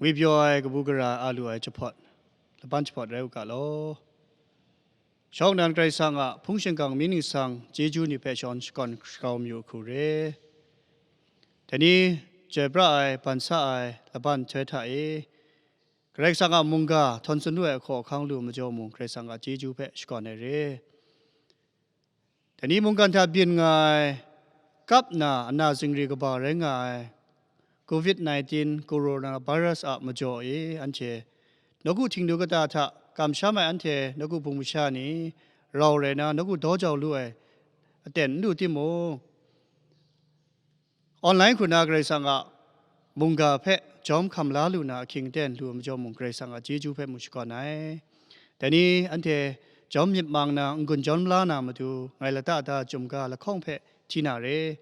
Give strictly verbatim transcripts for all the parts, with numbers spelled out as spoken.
Ngwi pyaw ai kabu gara a lu ai jahpawt, laban jahpawt rai u ga law. Shawng nnan Karai Kasang a hpung shingkang mying ningsang chyeju ni hpe shawn shakawn shakau mayu hku re. Dai ni, chyoi pra ai, ban sa ai, laban nhtoi hta e, Karai Kasang a mungga htawn tsun lu ai hkaw hkang lu majaw mung, Karai Kasang a chyeju hpe shakawn ai re. Dai ni mungkan hta byin nga ai, kap nna ana zingri kaba rai nga ai, covid nineteen coronavirus a majaw e, anhte nawku htingnu kata hta kamsham ai anhte nawku bung masha ni rau rai na nawku daw jau lu ai aten n lu timung, online hku na Karai Kasang a mungga hpe jawm hkam la lu na ahkying aten lu ai majaw mung, Karai Kasang a chyeju hpe mung shakawn ai. Dai ni anhte jawm myit mang na n-gun jawm la na matu, ngai lata da chyum ga lahkawng hpe hti na re.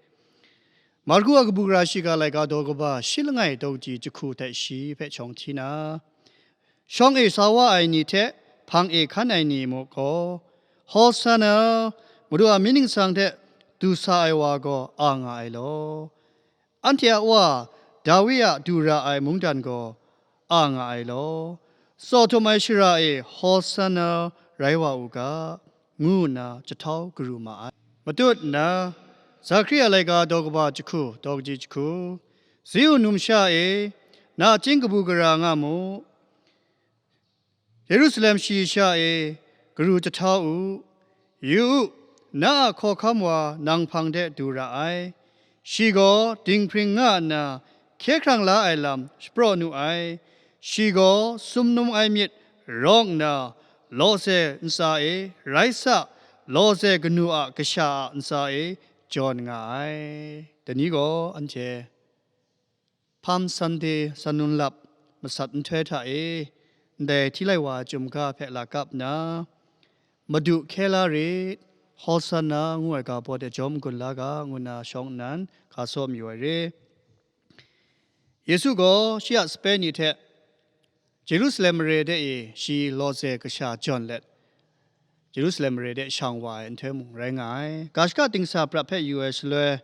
Marku a kabu gara shiga laika daw kaba shi langai daw kaji jahku hte shi hpe shawng hti na, shawng e sa wa ai ni hte hpang e hkan ai ni muk gaw, Hosana, Madu a mying ningsang hte du sa ai wa gaw a nga ai law. Anhte a Wa, Dawi a du ra ai mungdan gaw a nga ai law. Tsaw htum ai shara e Hosana rai wa u ga, ngu nna jahtau garu ma ai. Matut nna, Zakari a laika daw kaba jahku, daw kaji jahku, Ziu numsha e, nachying kabu gara nga mu, Yerusalem shayi sha e, garu jahtau u, yu u, na a hkawhkam wa nang hpang de du ra ai. Shi gaw dinghpring nga nna hkye hkrang la ai lam shapraw nu ai. Shi gaw sumnum ai myit rawng nna, lawze ntsa e, rai sa, lawze kanu a kasha a ntsa e jawn nga ai. Dai ni gaw anhte Palm Sunday, San Lun Lap, masat nhtoi hta e, ndai hti lai wa ai chyum ga hpe la kap nna, Madu hkye la rit, Hosana ngu ai ga baw de jawm n-gun la ga, ngu nna shawng nnan ga saw mayu ai re. Yesu gaw shi a sape ni hte Jerusalem mare de e shi lawze kasha jawn let, Jerusalem mare de shang wa ai nhtoi mung rai nga ai. Ga shaka dingsa prat hpe yu ai shaloi,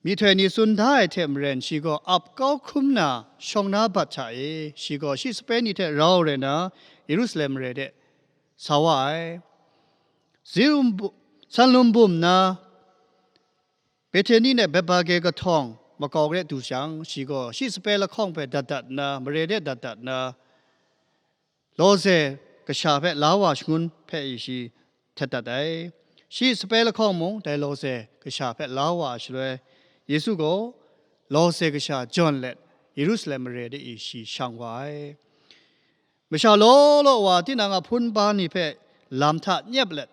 myihtoi ni tsun da ai hte maren, shi gaw ap kau hkrum na shawng na bat hta e, shi gaw shi sape ni hte rau rai na, Yerusalem mare de sa wa ai. Zi rum bu-, san lum bum na, Bethani de Betphage kahtawng makau de du jang, shi gaw shi sape lahkawng hpe dat dat nna, mare de dat dat nna, lawze kasha hpe la wa shangun hpe e shi htet dat ai. Shi sape lahkawng mung dai lawze kasha hpe la wa ai shaloi, Yesu gaw lawze kasha jawn let Yerusalem mare de e shi shang wa ai. Masha law law wa tinang a hpun ba ni hpe lam hta nyep let,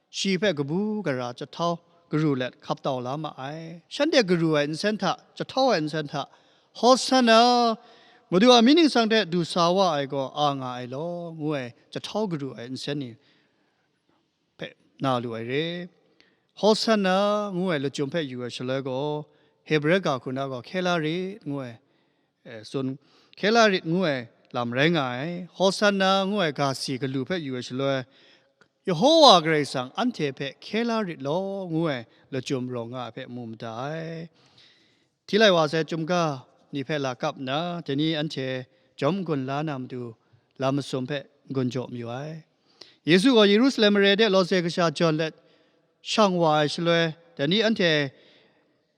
shi hpe kabu gara jahtau garu let hkap tau la ma ai. Shanhte garu ai nsen hta, jahtau ai nsen hta, Hosana, Madu a mying ningsang hte du sa wa ai gaw a nga ai law, ngu ai jahtau garu ai nsen ni hpe na lu ai re. Hosana ngu ai lachyum hpe yu ai shaloi gaw, Hebre ga hku na gaw, hkye la rit, ngu ai, eh, tsun, hkye la rit ngu ai lam rai nga ai. Hosana ngu ai ga si galu hpe yu ai shaloi, Yehowa Karai Kasang anhte hpe hkye la rit law, ngu ai lachyum rawng nga ai hpe mu mada ai. Hti lai wa sai chyum ga ni hpe la kap nna, dai ni anhte jawm n-gun la na matu, lam masum hpe n-gun jaw mayu ai. Yesu gaw Yerusalem mare de lawze kasha jawn let shang wa ai shaloi, dai ni anhte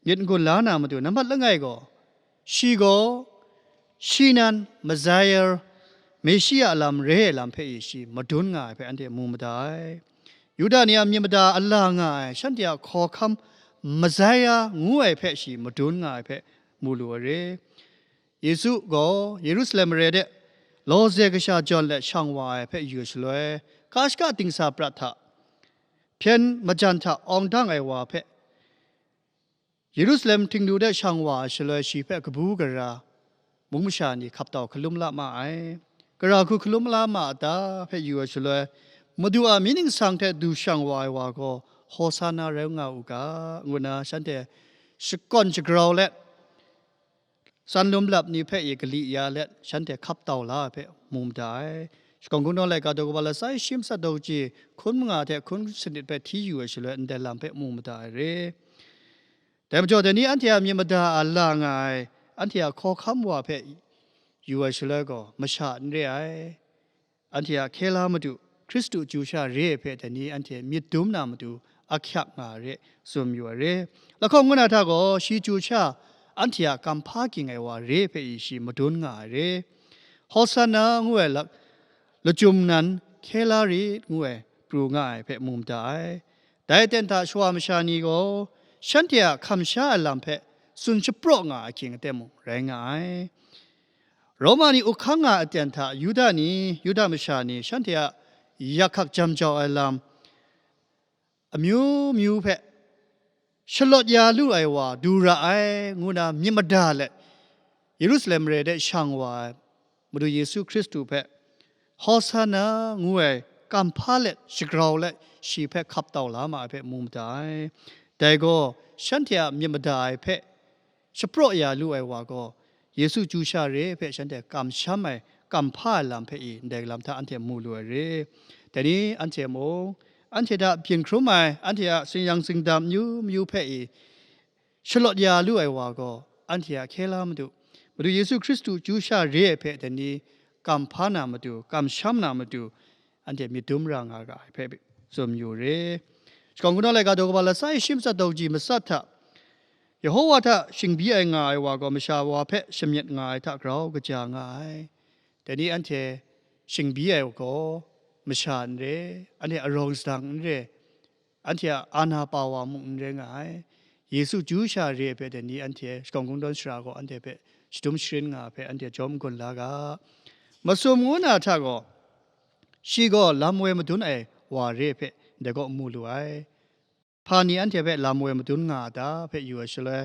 myit n-gun la na matu, nambat langai gaw, shi gaw, shi nan Messiah, Meshia lam re ai lam hpe e shi madun nga ai hpe anhte mu mada ai. Yuda ni a myit mada a la nga ai, shanhte a hkawhkam Messiah ngu ai hpe shi madun nga ai hpe mu lu ai re. Yesu gaw Yerusalem mare de lawze kasha jawn let shang wa ai hpe yu shaloi, ga shaka dingsa prat hta, hpyen majan hta awng dang ai wa hpe, Yerusalem htingnu de shang wa ai shaloi, shi hpe kabu gara mung masha ni hkap tau hkalum la ma ai. Gara hku hkalum la ma a ta hpe yu ai shaloi, Madu a mying ningsang hte du shang wa ai wa gaw, Hosana rai nga u ga, ngu nna shanhte shakawn shagrau let, san lum lap ni hpe e kali ya let, shanhte hkap tau la ai hpe mu mada ai. Shakawn Kungdawn laika daw kaba lasai shi masat daw kaji hkun manga hte hkun sanit hpe hti yu ai shaloi, ndai lam hpe mu mada ai re. Dai majaw, dai ni anhte a myit mada a la nga ai, anhte a hkawhkam wa hpe yu ai shaloi gaw, masha n re ai. Anhte a hkye la madu, Hkristu chyu sha re ai hpe dai ni anhte myit dum na matu ahkyak nga ai re, tsun yu ai re. Lahkawng ngu na hta gaw, shi chyu sha anhte a kamhpa ging ai wa re hpe i shi madun nga ai re. Hosanna ngu ai lak, lachyum nan hkye la rit ngu ai pru nga ai hpe mu mada ai. Dai aten hta shawa masha ni gaw shanhte a hkam sha ai lam hpe tsun shapraw nga ai ahkying aten mung rai nga ai. Roma ni up hkang nga ai aten hta Yuda ni, Yuda masha ni shanhte a yak hkak jam jau ai lam amyu myu hpe shalawt ya lu ai wa du ra ai, ngu na myit mada let, Yerusalem mare de shang wa ai Madu Yesu Hkristu hpe, Hosanna ngu ai kamhpa let, shagrau let, shi hpe hkap tau la ma ai hpe mu mada ai. Dai gaw, shanhte a myit mada ai hpe shapraw ya lu ai wa gaw, Yesu chyu sha re hpe shanhte kamsham ai, kamhpa ai lam hpe i, ndai lam hta anhte mu lu ai re. Dai ni anhte mung, anhte hta byin hkrum ai, anhte a singyan singdam amyu myu hpe i, shalawt ya lu ai wa gaw, anhte a hkye la madu, Madu Yesu Hkristu chyu sha re ai hpe dai ni kamhpa na matu, kamsham na matu, anhte myit dum ra nga ga ai hpe tsun yu re. Shakawn kungdawn laika daw kaba latsa i shi matsat daw kaji matsat hta, Yehowa hta shingbyi ai nga ai wa gaw, masha wa hpe shamyet nga ai hta grau kaja nga ai. Dai ni anhte shingbyi ai gaw, masha n re, anhte arawng sadang n re, anhte a ana pa wa mung n rai nga ai. Yesu chyu sha re ai hpe dai ni anhte shakawn kungdawn shara gaw anhte hpe shadum sharin nga ai hpe anhte jawm n-gun la ga. Masum ngu na hta gaw, shi gaw lam woi madun ai wa re ai hpe ndai gaw mu lu ai. Hpa ni anhte hpe lam woi madun nga a ta hpe yu ai shaloi,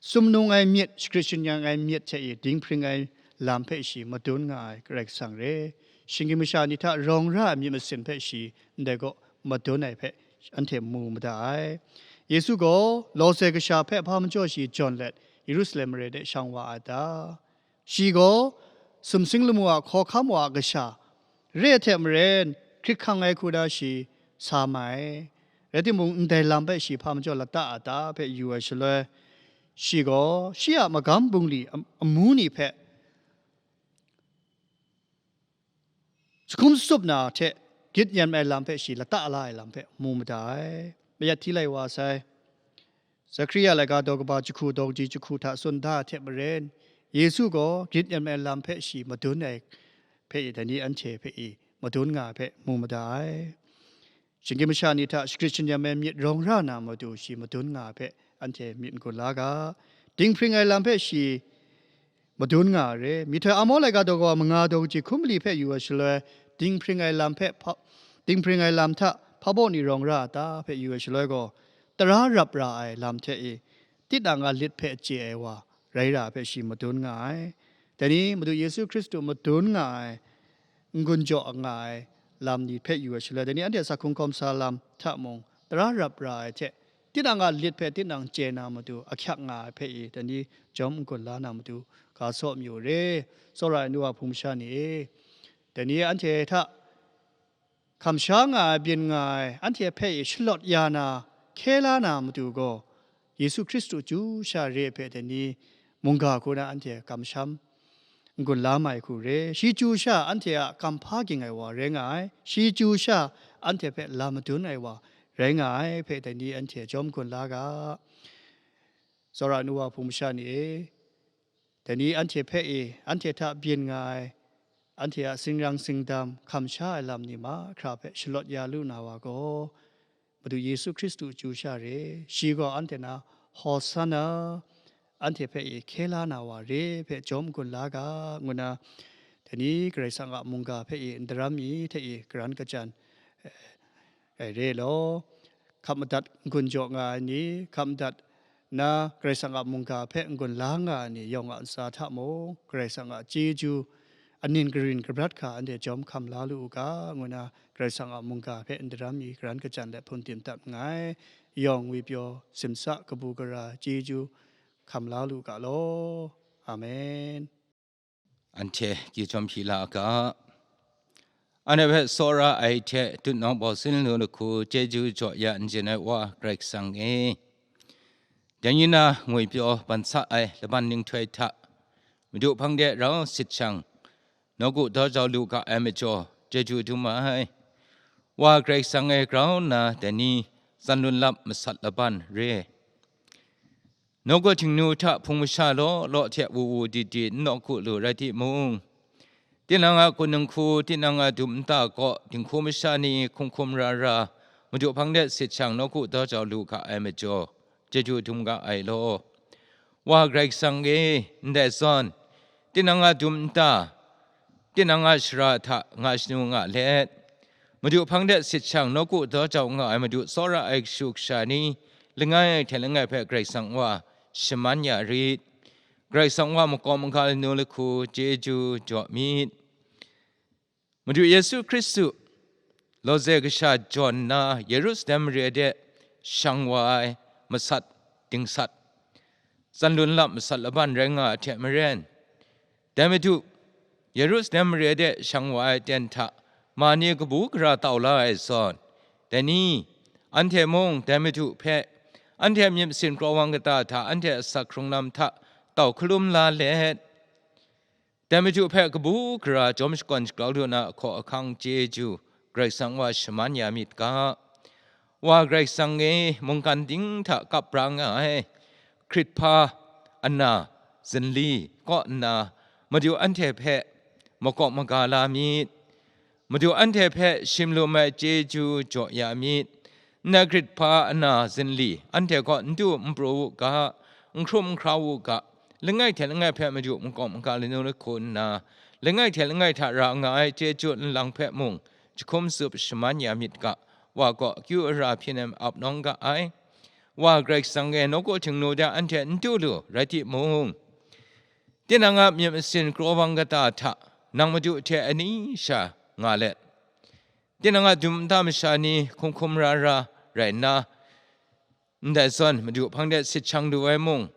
sumnung ai myit, shagrit shangyang ai myit hte i dinghpring ai lam hpe shi madun nga ai Karai Kasang re. Shinggyim masha ni hta rawng ra ai myit masin hpe shi ndai gaw madun ai hpe anhte mu mada ai. Yesu gaw lawsai kasha hpe hpa majaw shi jawn let Yerusalem mare de shang wa ai ta? Shi gaw sumsing lamu a hkawhkam wa a kasha, re ai hte maren hkrit hkang ai hku na shi sa mai. Rai timung, ndai lam hpe shi hpa majaw lata a ta hpe yu ai shaloi, shi gaw shi a magam bungli am-, amu ni hpe jahkum tsup na hte grit nyem ai lam hpe shi lata la ai lam hpe mu mada ai. Mayat hti lai wa sai, Zakaria laika daw kaba jahku daw kaji jahku hta tsun da ai hte maren, Yesu gaw grit nyem ai lam hpe shi madun ai hpe i, dai ni anhte hpe i madun nga ai hpe mu mada ai. Shinggyim masha ni hta shagrit shangyam ai myit rawng ra na matu shi madun nga ai hpe anhte myit n-gun la ga. Dinghpring ai lam hpe shi madun nga ai re. Myihtoi Amo laika daw kaba manga daw kaji hkun mali hpe yu ai shaloi, dinghpring ai lam hpe hpa-, dinghpring ai lam hta hpa baw ni rawng ra a ta hpe yu ai shaloi gaw, tara rap ra ai lam hte i, tinang a lit hpe chye ai wa rai ra ai hpe shi madun nga ai. Dai ni Madu Yesu Hkristu madun nga ai, n-gun jaw nga ai lam ni hpe yu ai shaloi, dai ni anhte a sa hkungkawm sa lam hta mung, tara rap ra ai hte, tinang a lit hpe tinang chye na matu ahkyak nga ai hpe i, dai ni jawm n-gun la na matu ga saw mayu re. Tsawra ai nu wa hpung masha ni e, dai ni anhte hta hkam sha nga ai, byin nga ai, anhte hpe i shalawt ya na, hkye la na matu gaw, Yesu Hkristu chyu sha re ai hpe dai ni mungga hku na anhte kamsham n-gun la mai hku re. Shi chyu sha anhte a kamhpa ging ai wa rai nga ai. Shi chyu sha anhte hpe lam madun ai wa rai nga ai hpe dai ni anhte jawm n-gun la ga. Tsawra nu wa hpung masha ni e, dai ni anhte hpe i, anhte hta byin nga ai, anhte a singran singdam hkam sha ai lam ni mahkra hpe shalawt ya lu na wa gaw, Madu Yesu Hkristu chyu sha re, shi gaw anhte na Hosanna, anhte hpe i hkye la na wa re hpe jawm n-gun la ga, ngu na, dai ni Karai Kasang a mungga hpe i ndaram mi hte i karan kajan, eh, ai re law, hkap madat n-gun jaw nga ai ni, hkap madat na Karai Kasang a mungga hpe n-gun la nga ai ni yawng a ntsa hta mung, Karai Kasang a chyeju aning karin kabrat hkra anhte jawm hkam la lu u ga, ngu na Karai Kasang a mungga hpe ndaram mi karan kajan let hpun tim dat nngai. Yawng ngwipyaw simsa kabu gara chyeju hkam la lu ga law. Amen. Anhte gyi jawm hpyi la a ga. Anhte hpe tsawra ai hte tutnawng bawsin lu lahku chyeju jaw ya n jin ai Wa Karai Kasang e, dai ni na ngwipyaw ban sa ai laban ninghtoi hta, Madu hpang de rau sit shang, nawku daw jau lu ga ai majaw, chyeju dum ai. Wa Karai Kasang e grau nna dai ni tsan lun lap masat laban re. Nawku htingnu hta hpung masha law law hte wu wu di di n nawku lu rai timung, tinang a kun nhku, tinang a dum nta kaw dinghku masha ni hkum hkum ra ra, Madu hpang de sit shang nawku daw jau lu ga ai majaw, chyeju dum ga ai law. Wa Karai Kasang e, ndai zawn, tinang a dum nta, tinang a shara hta nga shanu nga let, Madu hpang de sit shang nawku daw jau nga ai Madu tsawra ai kashu kasha ni, langai hte langai hpe Karai Kasang wa shaman ya rit. Karai Kasang wa makawp maga lanu lahku chyeju jaw myit. Madu Yesu Hkristu lawze kasha jawn nna Yerusalem mare de shang wa ai masat dingsat, tsan lun lap masat laban rai nga ai hte maren, dai Madu Yerusalem mare de shang wa ai ten hta ma ni kabu gara tau la ai zawn, dai ni, anhte mung dai Madu hpe, anhte myit masin kraw wang kata hta anhte asak hkrung lam hta tau hkalum la let, dai Madu hpe kabu gara jawm shakawn shagrau lu na ahkaw ahkang chyeju Karai Kasang wa shaman ya myit ga. Wa Karai Kasang e, mungkan ding hta kap ra nga ai hkrit hpa, ana, zinli kaw nna, Madu anhte hpe makawp maga la myit. Madu anhte hpe shim lum ai chyeju jaw ya myit. Ndai hkrit hpa ana zinli anhte kaw n du n pru u ga, n hkrum n hkrau u ga, langai hte langai hpe Madu makawp maga lanu lahku nna, langai hte langai hta ra nga ai chyeju nlang hpe mung jahkum tsup shaman ya myit ga, wa gaw akyu ara hpyi nem ap nawng ga ai. Wa Karai Kasang e nawku htingnu de anhte n du lu rai timung, tinang a myit masin kraw wang kata hta nang Madu hte ani sha nga let, tinang a dum nta masha ni hkum hkum ra ra rai nna, ndai zawn Madu hpang de sit shang lu ai mung,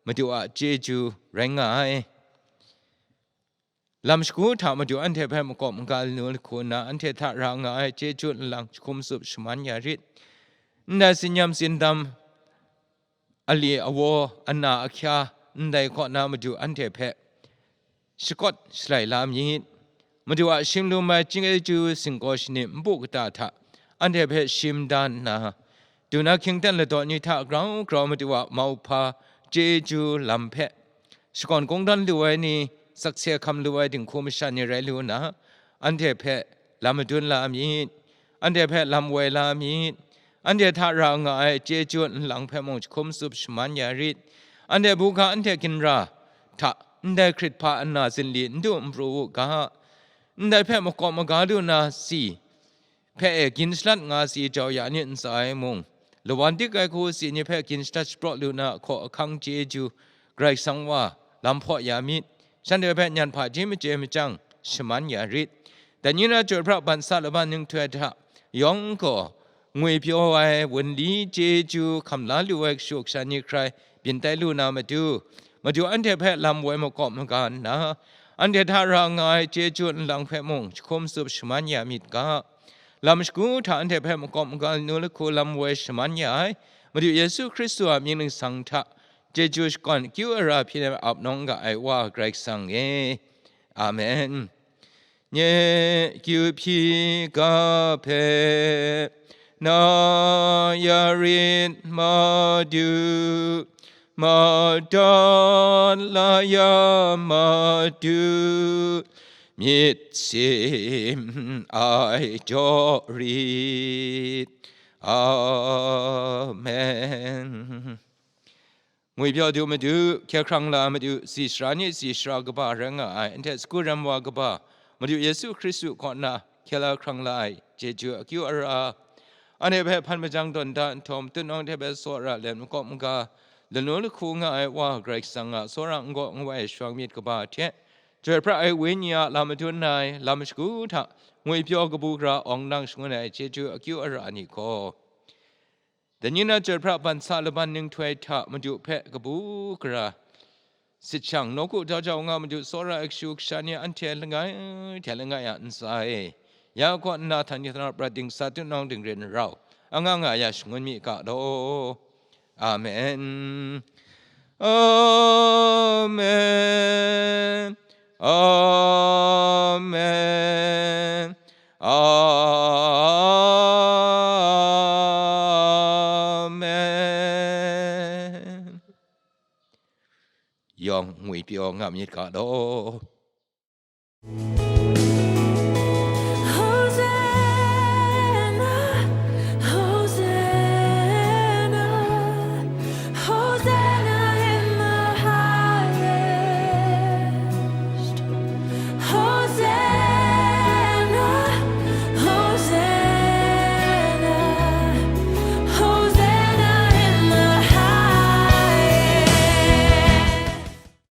Madu a chyeju rai nga ai. Lam shagu hta Madu anhte hpe makawp maga lanu lahku nna, anhte hta ra nga ai chyeju nlang jahkum tsup shaman ya rit. Ndai tsin-yam tsindam, ali awa, ana ahkya, ndai kaw na Madu anhte hpe shakawt shalai la myit. Madu a shim lum ai chyeju singkaw shanim npu kata hta anhte hpe shim da nna, duna hkyingten ladaw ni hta grau grau Madu a mauhpa chyeju lam hpe shakawn kungdawn lu ai ni, sakse hkam lu ai dinghku masha ni rai lu na, anhte hpe lam madun la myit, anhte hpe lam woi la myit, anhte hta ra nga ai chyeju nlang hpe mung jahkum tsup shaman ya rit, anhte buga anhte ginra hta ndai hkrit hpa ana zinli n du n pru u ga, ndai hpe makawp maga lu na si hpe e gin shalat nga si jau ya ni ntsa ai mung, lawan dik ai hku si ni hpe gin shalat shapraw lu na ahkaw ahkang chyeju Karai Kasang wa lam hpaw ya myit, shanhte hpe nyan hpaji machye machyang shaman ya rit. Dai ni na chyoi pra ban sa laban ninghtoi hta yawng gaw, ngwi pyaw ai wunli chyeju hkam la lu ai kashu kasha ni hkrai byin tai lu na matu, Madu anhte hpe lam woi makawp maga nna, anhte hta ra nga ai chyeju nlang hpe mung jahkum tsup shaman ya myit ga. Lam shagu hta anhte hpe makawp maga lanu lahku lam woi shaman ya ai Madu Yesu Hkristu a mying ningsang hta chyeju shakawn akyu ara hpyi nem ap nawng ga ai Wa Karai Kasang e. Amen. Nye kyu hpyi ga hpe na ya rit, Madu, madat la ya, Madu, myit sim ai jaw rit. Amen. Ngwipyaw du Madu, hkye hkrang la Madu, tsi sara ni tsi sara kaba rai nga ai, anhte sagu ram wa kaba, Madu Yesu Hkristu kaw na hkye la hkrang la ai, chyeju akyu ara, anhte hpe hpan majang tawn da nhtawm, tutnawng hte bai tsawra let makawp maga, lanu lahku nga ai Wa Karai Kasang a tsawra n-gaw n-wai shawng myit kaba hte, chyoi pra ai Wenyi a lam madun ai, lam shagu hta, ngwipyaw kabu gara awng nang shangun ai, chyeju akyu ara ni gaw, Dai ni na chyoi pra ban sa laban ninghtoi hta Madu hpe kabu gara sit shang, nawku jau jau nga Madu tsawra ai kashu kasha ni anhte langai hte langai a ntsa e, ya kaw nna htan ni htan prat dingsa tutnawng dingren rau, anga nga ya shangun mi ga law. Amen. Amen. Amen. Amen. Yawng ngwipyaw nga myit ga law.